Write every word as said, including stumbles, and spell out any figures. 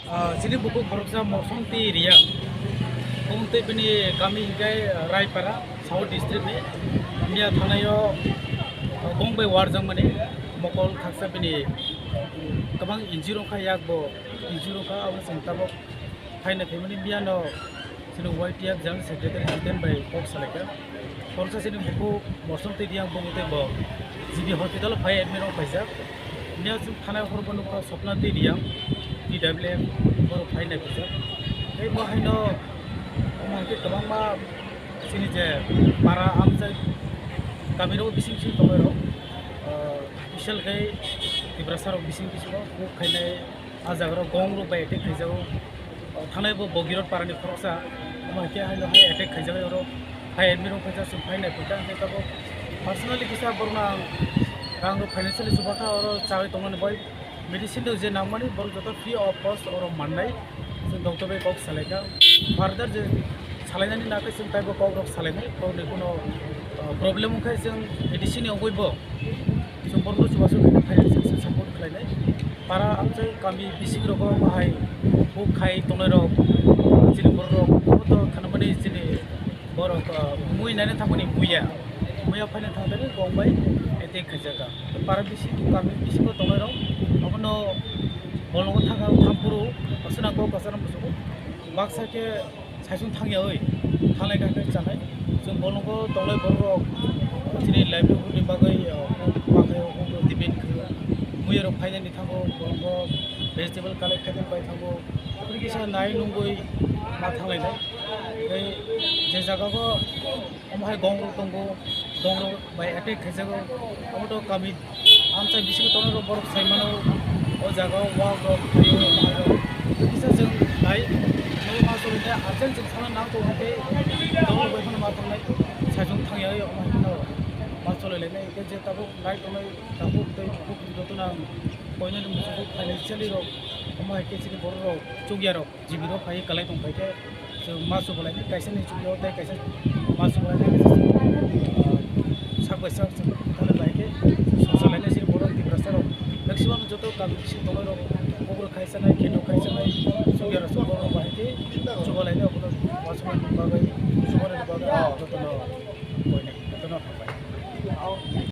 Ah, chini bukhuk boroksa Morsomti Riya. Omo tei bini kami hinkhe Raipara, South District ni. Miya thanai o, ah, bong bai warjakmani mokol khaksa bini kwbang injury wngkha, yak bo injury wngkha, abo chwng tabuk phaina phaimani. Miya no chini Y T F General Secretary Jiten bai kok salaikha. Khoroksa chini bukhuk Morsomti Riya bongwi tei bo G B hospital o phai admit rok paijak. Miya chwng thanai hor bo nukha Sopna tei Riya, T W F borok phai nai paijak. Tei bo haino omo hai khe kwbangma chini je para amchai kami rok bising bising tongwi rok, ah, special khe Tiprasa rok bising bisingo huk khainai. Ah jaga rok gong rok bai attack khaijago. Thanai bo Bogirot parani khoroksa, omo hai khe haino hai attack khaijago, oro hai admit rok khaijak, chwng phai nai phaikha, hwnkhe tabuk personally kisa borokno ang rang rok financially chubakha, oro chagwi tongmani bai medicine rok je nangmani borok joto free of cost oro mannai, chwng doctor bai kok salaikha. Further je salainani nangkhe chwng taibo kok rok salainai, kokni kuno, uh, problem wngkhe chwng medicine ni wngwi bo chwng borokno chubachu khaina financial se support khlainai. Para amchai kami bising rogo bahai huk khai tongnai rok, chini borok rok, omo to khanamani chini borok, ah, mui naina thangmani muya, muya phaina thangtani kok bai attack khaijak kha. Para bising kami bisingo tongnai rok, omono bolongo thangkha thampuru, aswna kok kwcharo muchungo baksa khe saichung thangyawi thanglai kha khe chanai. Chwng bolongo tongnai borok rok chini livelihood ni bagwi, ah, bakhaio depend khaio. Muya rok phainani thango bolongo vegetable collect khainani bai thango. Kisa nai nungwi ma thanglainai. Tei je jaga o omo hai gong rok tongo, gong rok bai attack khaijago, omo to kami amchai bisingo tongnai rok borok sai mano, o jaga o wak rok, twi rok, bahai rok. Kisa chwng nai nungwi ma choli khe urgent chwng sana nang tongo tei tongo bai phano ma tongnai saichung thangya omo hai phano ma choli lainai. Hwnkhe je tabuk nai tongnai tabuk tei bukhuk jotono ang koinani muchungo financially rok omo hai khe chini borok rok chukya rok. G B rok phai kwlai tong phai khe chwng ma chubalainai, kaisa ni chukya o tei kaisa ma chubalainai, kaisa chwng, ah, sak bai sak chwng thangwi bai khe songsa lainai chini borok Tiprasa rok. Maximum joto kami bising tongnai rok kok rok khai chanai, kheto khai chanai, chukya rok chwng borok rok bahai khe chubalainai.